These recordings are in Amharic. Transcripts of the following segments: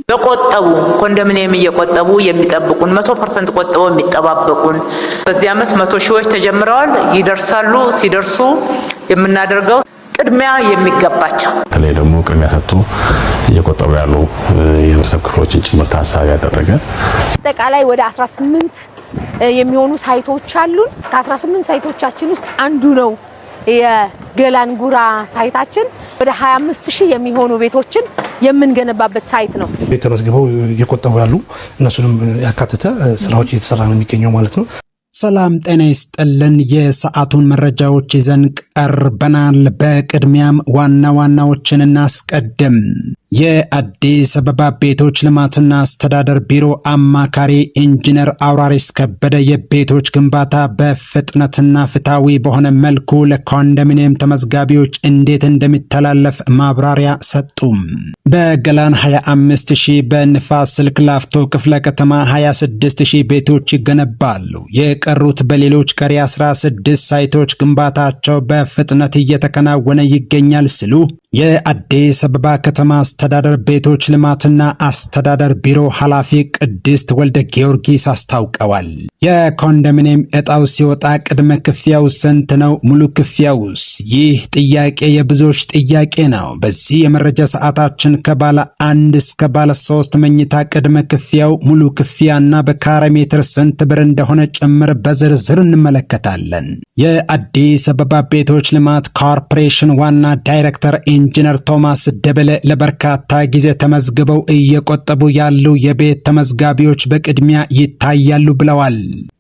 በቆጠቡ ኮንዶሚኒየም እየቆጠቡ የሚጠብቁን፣ 100% ቆጥበው የሚጠባበቁን በዚህ ዓመት 100 ሺዎች ተጀምረዋል። ይደርሳሉ። ሲደርሱ የምናደርገው ቅድሚያ የሚገባቸው በተለይ ደግሞ ቅድሚያ ሰጥቶ እየቆጠቡ ያሉ የህብረተሰብ ክፍሎችን ጭምር ታሳቢ ያደረገ። አጠቃላይ ወደ 18 የሚሆኑ site ኦች አሉን። ከ18 site ኦቻችን ውስጥ አንዱ ነው የገላንጉራ site ኣችን። ወደ 25 ሺህ የሚሆኑ ቤቶችን የምንገነባበት site ነው። ቤት ተመዝግበው እየቆጠቡ ያሉ እነሱንም ያካተተ ስራዎች እየተሰራ ነው የሚገኘው ማለት ነው። ሰላም ጤና ይስጥልን። የሰዓቱን መረጃዎች ይዘን ቀርበናል። በቅድሚያም ዋና ዋናዎችን እናስቀድም። የአዲስ አበባ ቤቶች ልማትና አስተዳደር ቢሮ አማካሪ ኢንጂነር አውራሪስ ከበደ የቤቶች ግንባታ በፍጥነትና ፍትሐዊ በሆነ መልኩ ለኮንዶሚኒየም ተመዝጋቢዎች እንዴት እንደሚተላለፍ ማብራሪያ ሰጡም። በገላን 25 ሺህ፣ በንፋስ ስልክ ላፍቶ ክፍለ ከተማ 26 ሺህ ቤቶች ይገነባሉ። የቀሩት በሌሎች ቀሪ 16 site ኦች ግንባታቸው በፍጥነት እየተከናወነ ይገኛል ሲሉ የአዲስ አበባ ከተማ አስተዳደር ቤቶች ልማትና አስተዳደር ቢሮ ኃላፊ ቅድስት ወልደ ጊዮርጊስ አስታውቀዋል። የኮንዶሚኒየም ዕጣው ሲወጣ ቅድመ ክፍያው ስንት ነው? ሙሉ ክፍያውስ? ይህ ጥያቄ የብዙዎች ጥያቄ ነው። በዚህ የመረጃ ሰዓታችን ከባለ አንድ እስከ ባለ ሶስት መኝታ ቅድመ ክፍያው፣ ሙሉ ክፍያና በካሬ ሜትር ስንት ብር እንደሆነ ጭምር በዝርዝር እንመለከታለን። የአዲስ አበባ ቤቶች ልማት ኮርፖሬሽን ዋና ዳይሬክተር ኢንጂነር ቶማስ ደበለ ለበርካታ ጊዜ ተመዝግበው እየቆጠቡ ያሉ የቤት ተመዝጋቢዎች በቅድሚያ ይታያሉ ብለዋል።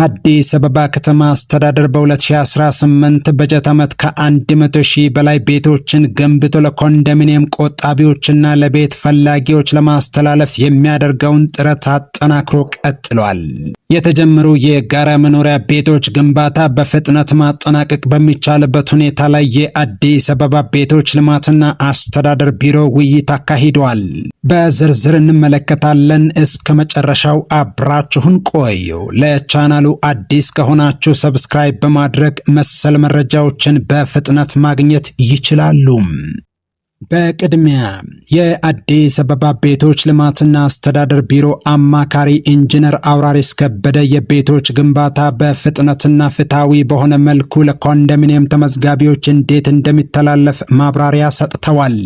አዲስ አበባ ከተማ አስተዳደር በ2018 በጀት ዓመት ከ100 ሺህ በላይ ቤቶችን ገንብቶ ለኮንዶሚኒየም ቆጣቢዎችና ለቤት ፈላጊዎች ለማስተላለፍ የሚያደርገውን ጥረት አጠናክሮ ቀጥሏል። የተጀመሩ የጋራ መኖሪያ ቤቶች ግንባታ በፍጥነት ማጠናቀቅ በሚቻልበት ሁኔታ ላይ የአዲስ አበባ ቤቶች ልማትና አስተዳደር ቢሮ ውይይት አካሂዷል። በዝርዝር እንመለከታለን። እስከ መጨረሻው አብራችሁን ቆዩ። ለቻናሉ አዲስ ከሆናችሁ subscribe በማድረግ መሰል መረጃዎችን በፍጥነት ማግኘት ይችላሉ። በቅድሚያ የአዲስ አበባ ቤቶች ልማትና አስተዳደር ቢሮ አማካሪ ኢንጂነር አውራሪስ ከበደ የቤቶች ግንባታ በፍጥነትና ፍትሐዊ በሆነ መልኩ ለኮንዶሚኒየም ተመዝጋቢዎች እንዴት እንደሚተላለፍ ማብራሪያ ሰጥተዋል።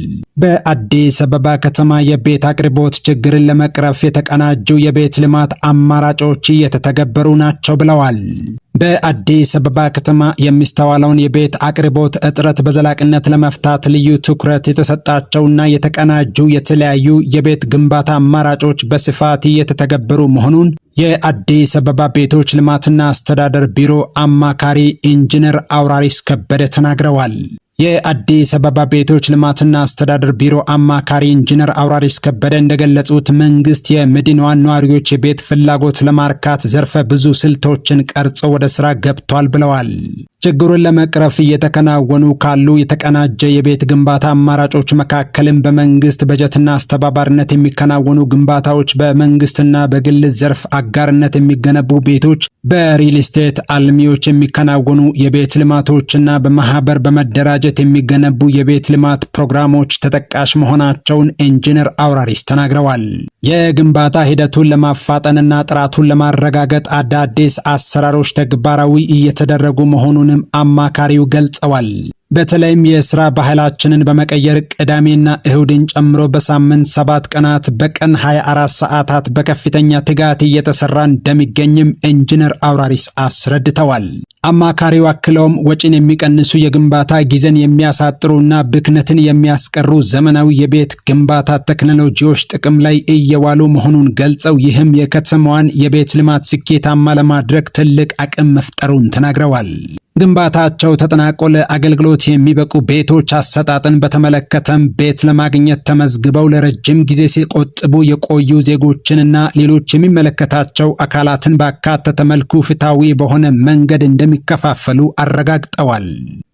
በአዲስ አበባ ከተማ የቤት አቅርቦት ችግርን ለመቅረፍ የተቀናጁ የቤት ልማት አማራጮች እየተተገበሩ ናቸው ብለዋል። በአዲስ አበባ ከተማ የሚስተዋለውን የቤት አቅርቦት እጥረት በዘላቂነት ለመፍታት ልዩ ትኩረት የተሰጣቸውና የተቀናጁ የተለያዩ የቤት ግንባታ አማራጮች በስፋት እየተተገበሩ መሆኑን የአዲስ አበባ ቤቶች ልማትና አስተዳደር ቢሮ አማካሪ ኢንጂነር አውራሪስ ከበደ ተናግረዋል። የአዲስ አበባ ቤቶች ልማትና አስተዳደር ቢሮ አማካሪ ኢንጂነር አውራሪስ ከበደ እንደገለጹት፣ መንግስት የመዲናዋን ነዋሪዎች የቤት ፍላጎት ለማርካት ዘርፈ ብዙ ስልቶችን ቀርጾ ወደ ስራ ገብቷል ብለዋል። ችግሩን ለመቅረፍ እየተከናወኑ ካሉ የተቀናጀ የቤት ግንባታ አማራጮች መካከልም በመንግስት በጀትና አስተባባሪነት የሚከናወኑ ግንባታዎች፣ በመንግስትና በግል ዘርፍ አጋርነት የሚገነቡ ቤቶች፣ በሪል ስቴት አልሚዎች የሚከናወኑ የቤት ልማቶችና በማህበር በመደራጀት የሚገነቡ የቤት ልማት ፕሮግራሞች ተጠቃሽ መሆናቸውን ኢንጂነር አውራሪስ ተናግረዋል። የግንባታ ሂደቱን ለማፋጠንና ጥራቱን ለማረጋገጥ አዳዲስ አሰራሮች ተግባራዊ እየተደረጉ መሆኑንም አማካሪው ገልጸዋል። በተለይም የስራ ባህላችንን በመቀየር ቅዳሜና እሁድን ጨምሮ በሳምንት 7 ቀናት በቀን 24 ሰዓታት በከፍተኛ ትጋት እየተሰራ እንደሚገኝም ኢንጂነር አውራሪስ አስረድተዋል። አማካሪው አክለውም ወጪን የሚቀንሱ፣ የግንባታ ጊዜን የሚያሳጥሩና ብክነትን የሚያስቀሩ ዘመናዊ የቤት ግንባታ ቴክኖሎጂዎች ጥቅም ላይ እየዋሉ መሆኑን ገልጸው፣ ይህም የከተማዋን የቤት ልማት ስኬታማ ለማድረግ ትልቅ አቅም መፍጠሩን ተናግረዋል። ግንባታቸው ተጠናቆ ለአገልግሎት የሚበቁ ቤቶች አሰጣጥን በተመለከተም ቤት ለማግኘት ተመዝግበው ለረጅም ጊዜ ሲቆጥቡ የቆዩ ዜጎችንና ሌሎች የሚመለከታቸው አካላትን ባካተተ መልኩ ፍትሐዊ በሆነ መንገድ እንደሚከፋፈሉ አረጋግጠዋል።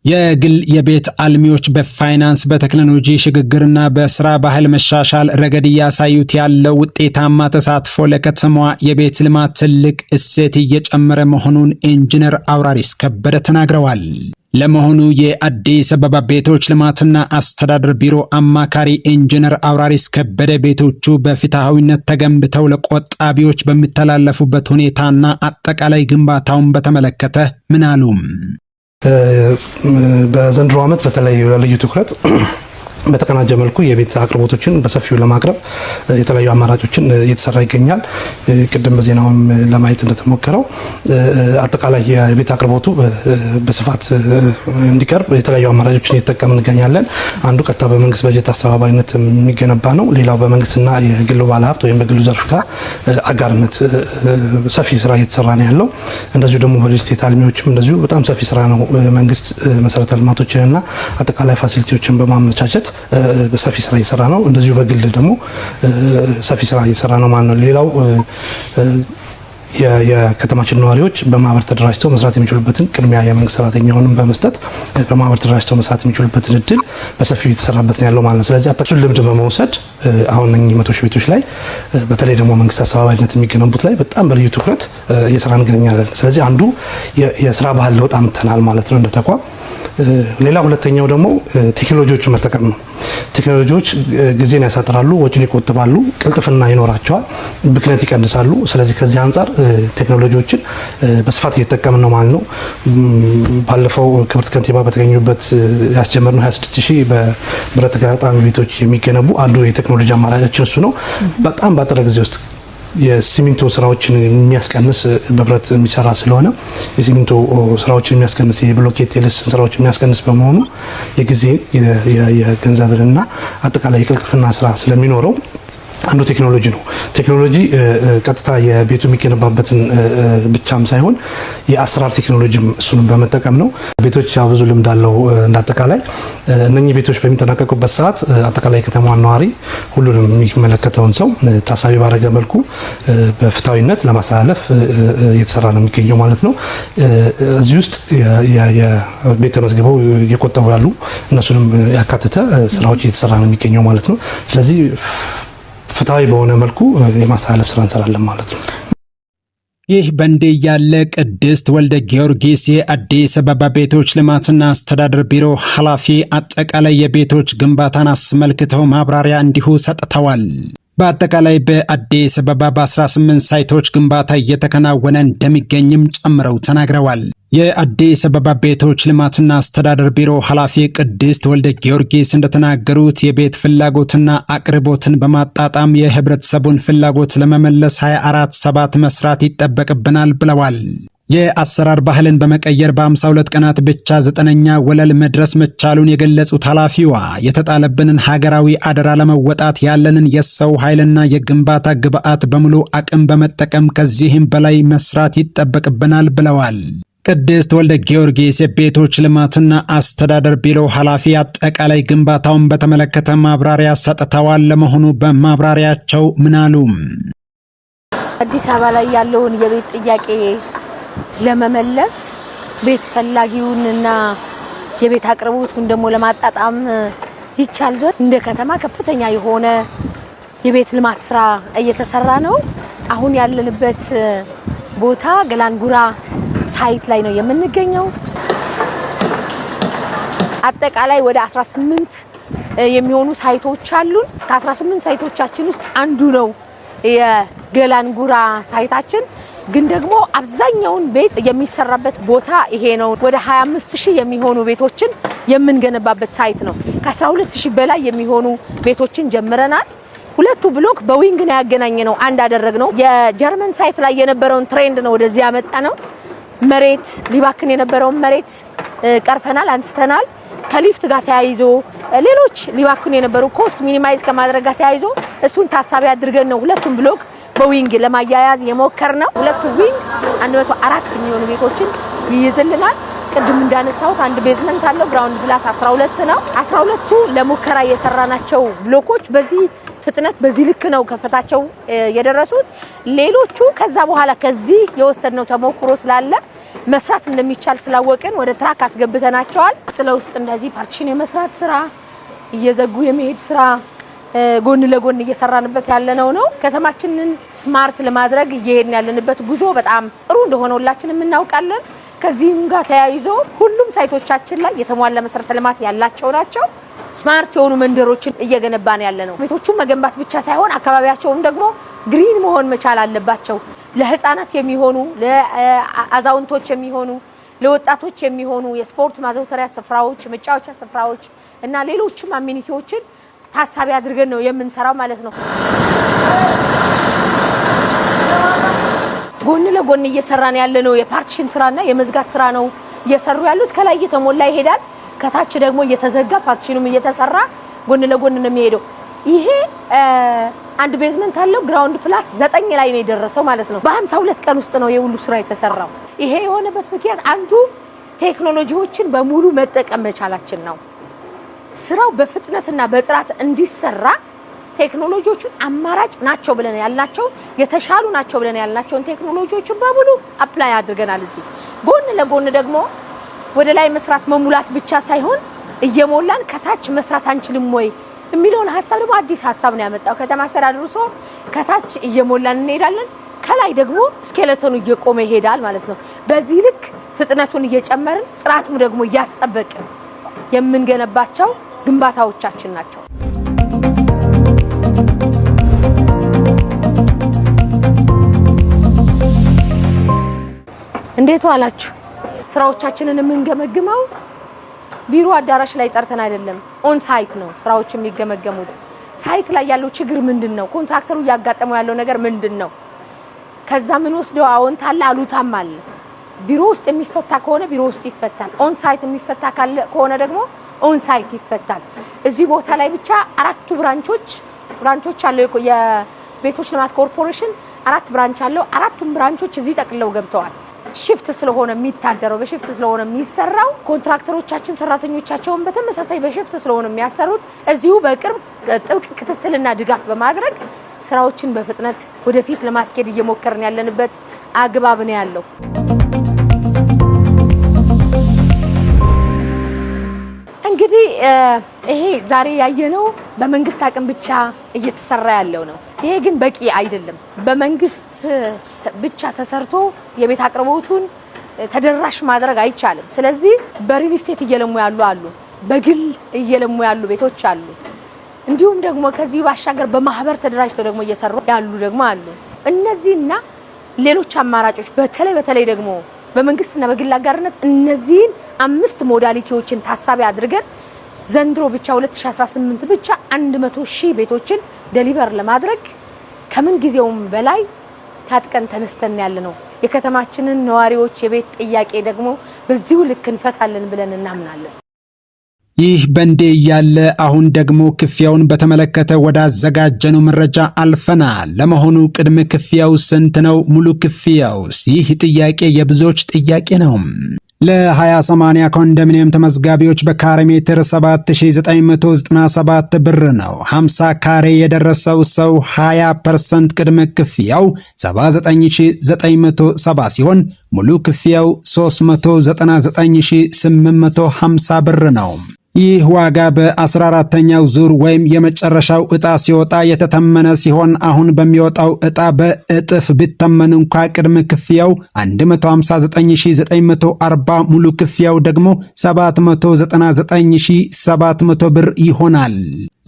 የግል የቤት አልሚዎች በፋይናንስ፣ በቴክኖሎጂ ሽግግርና በስራ ባህል መሻሻል ረገድ እያሳዩት ያለው ውጤታማ ተሳትፎ ለከተማዋ የቤት ልማት ትልቅ እሴት እየጨመረ መሆኑን ኢንጂነር አውራሪስ ከበደ ተናግረዋል። ለመሆኑ የአዲስ አበባ ቤቶች ልማትና አስተዳደር ቢሮ አማካሪ ኢንጂነር አውራሪስ ከበደ ቤቶቹ በፍትሐዊነት ተገንብተው ለቆጣቢዎች በሚተላለፉበት ሁኔታና አጠቃላይ ግንባታውን በተመለከተ ምን አሉ? በዘንድሮ ዓመት በተለይ ልዩ ትኩረት በተቀናጀ መልኩ የቤት አቅርቦቶችን በሰፊው ለማቅረብ የተለያዩ አማራጮችን እየተሰራ ይገኛል። ቅድም በዜናውም ለማየት እንደተሞከረው አጠቃላይ የቤት አቅርቦቱ በስፋት እንዲቀርብ የተለያዩ አማራጮችን እየተጠቀምን እንገኛለን። አንዱ ቀጥታ በመንግስት በጀት አስተባባሪነት የሚገነባ ነው። ሌላው በመንግስትና የግሉ ባለሀብት ወይም በግሉ ዘርፍ ጋር አጋርነት ሰፊ ስራ እየተሰራ ነው ያለው። እንደዚሁ ደግሞ በሪል ስቴት አልሚዎችም እንደዚሁ በጣም ሰፊ ስራ ነው። መንግስት መሰረተ ልማቶችንና አጠቃላይ facility ዎችን በማመቻቸት ሰፊ ስራ እየሰራ ነው። እንደዚሁ በግል ደግሞ ሰፊ ስራ እየሰራ ነው ማለት ነው። ሌላው የከተማችን ነዋሪዎች በማህበር ተደራጅተው መስራት የሚችሉበትን ቅድሚያ የመንግስት ሰራተኛውንም በመስጠት በማህበር ተደራጅተው መስራት የሚችሉበትን እድል በሰፊው እየተሰራበት ነው ያለው ማለት ነው። ስለዚህ እሱን ልምድ በመውሰድ አሁን እነኚህ 100,000 ቤቶች ላይ በተለይ ደግሞ መንግስት አስተባባሪነት የሚገነቡት ላይ በጣም በልዩ ትኩረት እየሰራ እንገኛለን። ስለዚህ አንዱ የስራ ባህል ለውጥ አምጥተናል ማለት ነው እንደ ተቋም። ሌላ ሁለተኛው ደግሞ ቴክኖሎጂዎችን መጠቀም ነው። ቴክኖሎጂዎች ጊዜን ያሳጥራሉ፣ ወጪን ይቆጥባሉ፣ ቅልጥፍና ይኖራቸዋል፣ ብክነት ይቀንሳሉ። ስለዚህ ከዚህ አንጻር ቴክኖሎጂዎችን በስፋት እየተጠቀምን ነው ማለት ነው። ባለፈው ክብርት ከንቲባ በተገኙበት ያስጀመርነው 26,000 በብረት ተገጣጣሚ ቤቶች የሚገነቡ አንዱ የቴክኖሎጂ አማራጫችን እሱ ነው። በጣም ባጠረ ጊዜ ውስጥ የሲሚንቶ ስራዎችን የሚያስቀንስ በብረት የሚሰራ ስለሆነ የሲሚንቶ ስራዎችን የሚያስቀንስ፣ የብሎኬት የልስን ስራዎችን የሚያስቀንስ በመሆኑ የጊዜ የገንዘብንና አጠቃላይ የቅልጥፍና ስራ ስለሚኖረው አንዱ ቴክኖሎጂ ነው። ቴክኖሎጂ ቀጥታ የቤቱ የሚገነባበትን ብቻም ሳይሆን የአሰራር ቴክኖሎጂም እሱንም በመጠቀም ነው። ቤቶች ያው ብዙ ልምድ አለው። እንዳጠቃላይ እነኚህ ቤቶች በሚጠናቀቁበት ሰዓት አጠቃላይ የከተማዋን ነዋሪ ሁሉንም የሚመለከተውን ሰው ታሳቢ ባደረገ መልኩ በፍትሐዊነት ለማስተላለፍ እየተሰራ ነው የሚገኘው ማለት ነው። እዚህ ውስጥ የቤት ተመዝግበው እየቆጠቡ ያሉ እነሱንም ያካተተ ስራዎች እየተሰራ ነው የሚገኘው ማለት ነው። ስለዚህ ፍትሐዊ በሆነ መልኩ የማስተላለፍ ስራ እንሰራለን ማለት ነው። ይህ በእንዲህ ያለ ቅድስት ወልደ ጊዮርጊስ የአዲስ አበባ ቤቶች ልማትና አስተዳደር ቢሮ ኃላፊ አጠቃላይ የቤቶች ግንባታን አስመልክተው ማብራሪያ እንዲሁ ሰጥተዋል። በአጠቃላይ በአዲስ አበባ በ18 ሳይቶች ግንባታ እየተከናወነ እንደሚገኝም ጨምረው ተናግረዋል። የአዲስ አበባ ቤቶች ልማትና አስተዳደር ቢሮ ኃላፊ ቅድስት ወልደ ጊዮርጊስ እንደተናገሩት የቤት ፍላጎትና አቅርቦትን በማጣጣም የህብረተሰቡን ፍላጎት ለመመለስ 24/7 መስራት ይጠበቅብናል ብለዋል። የአሰራር ባህልን በመቀየር በ52 ቀናት ብቻ ዘጠነኛ ወለል መድረስ መቻሉን የገለጹት ኃላፊዋ የተጣለብንን ሀገራዊ አደራ ለመወጣት ያለንን የሰው ኃይልና የግንባታ ግብዓት በሙሉ አቅም በመጠቀም ከዚህም በላይ መስራት ይጠበቅብናል ብለዋል። ቅድስት ወልደ ጊዮርጊስ የቤቶች ልማትና አስተዳደር ቢሮ ኃላፊ አጠቃላይ ግንባታውን በተመለከተ ማብራሪያ ሰጥተዋል። ለመሆኑ በማብራሪያቸው ምን አሉ? አዲስ አበባ ላይ ያለውን የቤት ጥያቄ ለመመለስ ቤት ፈላጊውንና የቤት አቅርቦቱን ደግሞ ለማጣጣም ይቻል ዘንድ እንደ ከተማ ከፍተኛ የሆነ የቤት ልማት ስራ እየተሰራ ነው። አሁን ያለንበት ቦታ ገላንጉራ site ላይ ነው የምንገኘው። አጠቃላይ ወደ 18 የሚሆኑ site ኦች አሉን። ከ18 site ኦቻችን ውስጥ አንዱ ነው የገላንጉራ site ኣችን። ግን ደግሞ አብዛኛውን ቤት የሚሰራበት ቦታ ይሄ ነው። ወደ 25 ሺህ የሚሆኑ ቤቶችን የምንገነባበት site ነው። ከ12 ሺህ በላይ የሚሆኑ ቤቶችን ጀምረናል። ሁለቱ block በ wing ነው ያገናኘነው፣ አንድ አደረግነው። የጀርመን site ላይ የነበረውን trend ነው ወደዚህ ያመጣነው። መሬት ሊባክን የነበረውን መሬት ቀርፈናል፣ አንስተናል። ከሊፍት ጋር ተያይዞ ሌሎች ሊባክኑ የነበሩ cost minimize ከማድረግ ጋር ተያይዞ እሱን ታሳቢ አድርገን ነው ሁለቱም block በ wing ለማያያዝ የሞከርነው። ሁለቱ wing 104 የሚሆኑ ቤቶችን ይይዝልናል። ቅድም እንዳነሳሁት አንድ basement አለው። ground plus 12 ነው። 12ቱ ለሙከራ የሰራናቸው block ኦች በዚህ ፍጥነት በዚህ ልክ ነው ከፍታቸው የደረሱት። ሌሎቹ ከዛ በኋላ ከዚህ የወሰድነው ተሞክሮ ስላለ መስራት እንደሚቻል ስላወቅን ወደ track አስገብተናቸዋል። ለውስጥ እንደዚህ partition የመስራት ስራ፣ እየዘጉ የመሄድ ስራ ጎን ለጎን እየሰራንበት ያለነው ነው። ከተማችንን smart ለማድረግ እየሄድን ያለንበት ጉዞ በጣም ጥሩ እንደሆነ ሁላችንም እናውቃለን። ከዚህም ጋር ተያይዞ ሁሉም site ኦቻችን ላይ የተሟላ መሰረተ ልማት ያላቸው ናቸው። Smart የሆኑ መንደሮችን እየገነባን ያለ ነው። ቤቶቹን መገንባት ብቻ ሳይሆን አካባቢያቸውም ደግሞ green መሆን መቻል አለባቸው። ለህፃናት የሚሆኑ፣ ለአዛውንቶች የሚሆኑ፣ ለወጣቶች የሚሆኑ የስፖርት ማዘውተሪያ ስፍራዎች፣ መጫወቻ ስፍራዎች እና ሌሎችም amenity ዎችን ታሳቢ አድርገን ነው የምንሰራው ማለት ነው። ጎን ለጎን እየሰራን ያለነው የ partition ስራና የመዝጋት ስራ ነው እየሰሩ ያሉት። ከላይ እየተሞላ ይሄዳል፣ ከታች ደግሞ እየተዘጋ partition ኑም እየተሰራ ጎን ለጎን ነው የሚሄደው። ይሄ አንድ basement አለው፣ ground plus 9 ላይ ነው የደረሰው ማለት ነው። በ52 ቀን ውስጥ ነው የሁሉ ስራ የተሰራው። ይሄ የሆነበት ምክንያት አንዱ ቴክኖሎጂዎችን በሙሉ መጠቀም መቻላችን ነው። ስራው በፍጥነትና በጥራት እንዲሰራ ቴክኖሎጂዎቹን አማራጭ ናቸው ብለን ያልናቸው፣ የተሻሉ ናቸው ብለን ያልናቸውን ቴክኖሎጂዎችን በሙሉ apply አድርገናል። እዚህ ጎን ለጎን ደግሞ ወደ ላይ መስራት መሙላት ብቻ ሳይሆን እየሞላን ከታች መስራት አንችልም ወይ የሚለውን ሀሳብ ደግሞ አዲስ ሀሳብ ነው ያመጣው ከተማ አስተዳደሩ። ሰው ከታች እየሞላን እንሄዳለን፣ ከላይ ደግሞ skeleton ኑ እየቆመ ይሄዳል ማለት ነው። በዚህ ልክ ፍጥነቱን እየጨመርን ጥራቱን ደግሞ እያስጠበቅን የምንገነባቸው ግንባታዎቻችን ናቸው። እንዴት ዋላችሁ? ስራዎቻችንን የምንገመግመው ቢሮ አዳራሽ ላይ ጠርተን አይደለም፣ on site ነው ስራዎች የሚገመገሙት። Site ላይ ያለው ችግር ምንድን ነው? ኮንትራክተሩ እያጋጠመው ያለው ነገር ምንድን ነው? ከዛ ምን ወስደው አዎንታ አለ አሉታም አለ። ቢሮ ውስጥ የሚፈታ ከሆነ ቢሮ ውስጥ ይፈታል። On site የሚፈታ ከሆነ ደግሞ on site ይፈታል። እዚህ ቦታ ላይ ብቻ አራቱ branch ኦች አለው። የቤቶች ልማት ኮርፖሬሽን አራት branch አለው። አራቱም branch ኦች እዚህ ጠቅልለው ገብተዋል። Shift ስለሆነ የሚታደረው፣ በ shift ስለሆነ የሚሰራው፣ ኮንትራክተሮቻችን ሰራተኞቻቸውን በተመሳሳይ በ shift ስለሆነ የሚያሰሩት፣ እዚሁ በቅርብ ጥብቅ ክትትልና ድጋፍ በማድረግ ስራዎችን በፍጥነት ወደፊት ለማስኬድ እየሞከርን ያለንበት አግባብ ነው ያለው። እንግዲህ ይሄ ዛሬ ያየነው በመንግስት አቅም ብቻ እየተሰራ ያለው ነው። ይሄ ግን በቂ አይደለም። በመንግስት ብቻ ተሰርቶ የቤት አቅርቦቱን ተደራሽ ማድረግ አይቻልም። ስለዚህ በሪል ስቴት እየለሙ ያሉ አሉ፣ በግል እየለሙ ያሉ ቤቶች አሉ። እንዲሁም ደግሞ ከዚህ ባሻገር በማህበር ተደራጅተው ደግሞ እየሰሩ ያሉ ደግሞ አሉ። እነዚህና ሌሎች አማራጮች በተለይ በተለይ ደግሞ በመንግስትና በግል አጋርነት እነዚህን አምስት modality ዎችን ታሳቢ አድርገን ዘንድሮ ብቻ 2018 ብቻ 100 ሺህ ቤቶችን deliver ለማድረግ ከምን ጊዜውም በላይ ታጥቀን ተነስተን ያለ ነው። የከተማችንን ነዋሪዎች የቤት ጥያቄ ደግሞ በዚሁ ልክ እንፈታለን ብለን እናምናለን። ይህ በእንዲህ እያለ አሁን ደግሞ ክፍያውን በተመለከተ ወዳዘጋጀነው መረጃ አልፈናል። ለመሆኑ ቅድመ ክፍያው ስንት ነው? ሙሉ ክፍያውስ? ይህ ጥያቄ የብዙዎች ጥያቄ ነው። ለ20/80 ኮንዶሚኒየም ተመዝጋቢዎች በካሬ ሜትር 7997 ብር ነው። 50 ካሬ የደረሰው ሰው 20% ቅድመ ክፍያው 79970 ሲሆን ሙሉ ክፍያው 399850 ብር ነው። ይህ ዋጋ በ14ተኛው ዙር ወይም የመጨረሻው ዕጣ ሲወጣ የተተመነ ሲሆን አሁን በሚወጣው ዕጣ በእጥፍ ቢተመን እንኳ ቅድመ ክፍያው 159940፣ ሙሉ ክፍያው ደግሞ 799700 ብር ይሆናል።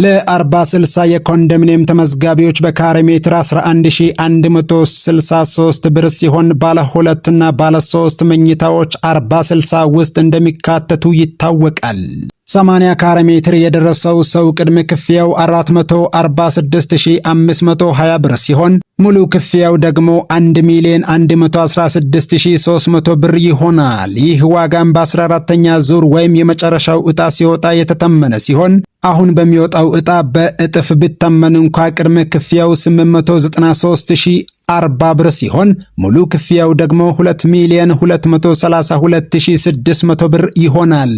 ለ40/60 የኮንዶሚኒየም ተመዝጋቢዎች በካሬ ሜትር 11163 ብር ሲሆን ባለ ሁለትና ባለ ሶስት መኝታዎች 40/60 ውስጥ እንደሚካተቱ ይታወቃል። 80 ካሬ ሜትር የደረሰው ሰው ቅድመ ክፍያው 446520 ብር ሲሆን ሙሉ ክፍያው ደግሞ 1 ሚሊዮን 116300 ብር ይሆናል። ይህ ዋጋም በ14ተኛ ዙር ወይም የመጨረሻው ዕጣ ሲወጣ የተተመነ ሲሆን አሁን በሚወጣው ዕጣ በእጥፍ ቢተመን እንኳ ቅድመ ክፍያው 893040 ብር ሲሆን ሙሉ ክፍያው ደግሞ 2 ሚሊዮን 232600 ብር ይሆናል።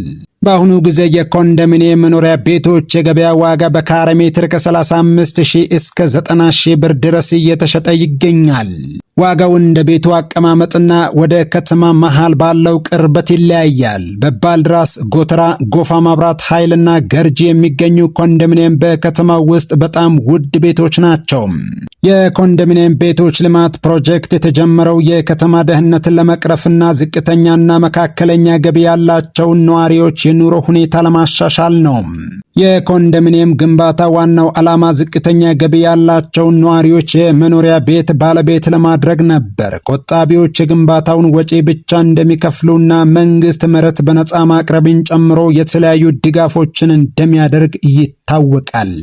በአሁኑ ጊዜ የኮንዶሚኒየም መኖሪያ ቤቶች የገበያ ዋጋ በካሬ ሜትር ከ35 ሺህ እስከ 90 ሺህ ብር ድረስ እየተሸጠ ይገኛል። ዋጋው እንደ ቤቱ አቀማመጥና ወደ ከተማ መሃል ባለው ቅርበት ይለያያል። በባልድራስ፣ ጎተራ፣ ጎፋ መብራት ኃይልና ገርጂ የሚገኙ ኮንዶሚኒየም በከተማው ውስጥ በጣም ውድ ቤቶች ናቸው። የኮንዶሚኒየም ቤቶች ልማት ፕሮጀክት የተጀመረው የከተማ ድህነትን ለመቅረፍና ዝቅተኛና መካከለኛ ገቢ ያላቸውን ነዋሪዎች የኑሮ ሁኔታ ለማሻሻል ነው። የኮንዶሚኒየም ግንባታ ዋናው ዓላማ ዝቅተኛ ገቢ ያላቸውን ነዋሪዎች የመኖሪያ ቤት ባለቤት ለማድረግ ነበር። ቆጣቢዎች የግንባታውን ወጪ ብቻ እንደሚከፍሉና መንግስት መሬት በነፃ ማቅረብን ጨምሮ የተለያዩ ድጋፎችን እንደሚያደርግ ይታወቃል።